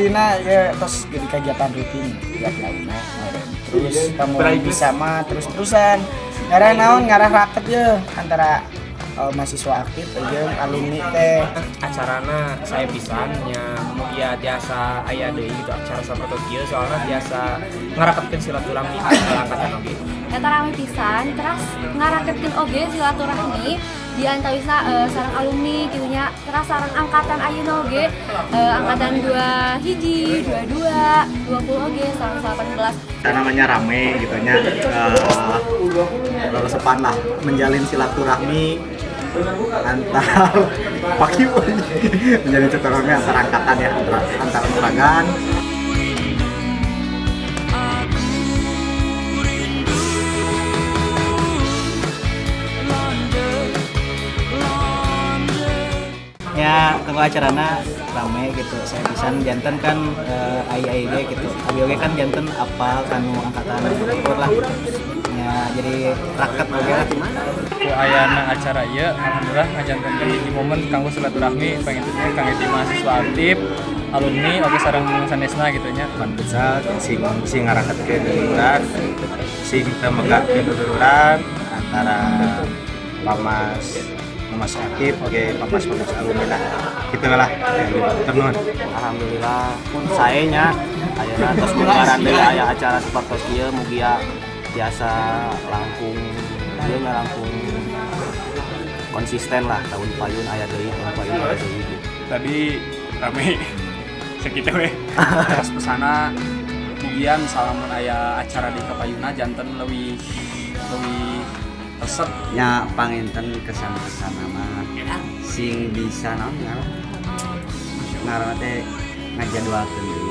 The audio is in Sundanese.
Intina ya tos jadi kegiatan rutin tiap tahunna meureun. Terus kamu bisa mah terus-terusan ngarah naon, ngarah raket ya antara mahasiswa aktif jeung alumni teh. Acarana sae pisan nya, mugia tiasa aya deui gitu acara sapertos ieu, soalna tiasa ngaraketkeun silaturahmi antara angkatan oge. Eta rame pisan, terus ngaraketkeun oge silaturahmi di antawisna sareng alumni gitu nya, terus sareng angkatan ayeuna oge, angkatan 2 hiji, 22, 20 oge sareng 18. Namanya rame gitu nya, resepan lah, menjalin silaturahmi antar pagi, menjalin silaturahmi antar angkatan ya, antar antar peragan. Aku rindu London, London. Ya, tunggu acarana rame gitu, sae pisan. Janten kan AIAIG gitu, abi oge kan janten apal kanu angkatan ukur lah gitu ya, jadi raket oge lah. Ku ayana acara ieu, alhamdulillah ngajantenkeun hiji momen kanggo silaturahmi panginten kangge ti mahasiswa aktif, alumni oge sareng sanesna gitu nya. Pan futsal sing sing ngaraketkeun duluran, sing teu megatkeun duluran antara pamas pamas aktif oge pamas pamas alumni lah, gitu lah ternuhun. Alhamdulillah sae nya, ayeuna tos munggaran deui aya acara sapertos ieu. Mugia tiasa langkung ieu nya, langkung konsisten lah, tahun payun aya deui, tahun payun aya deui gitu. Tadi rame segitu we. Terus pesana mugia misalnya mun aya acara di kapayuna janten lebih lebih resep. Nya, panginten kesan-kesan mah sing bisa naon ngaran ngaran teh ngajadwalkeun deui.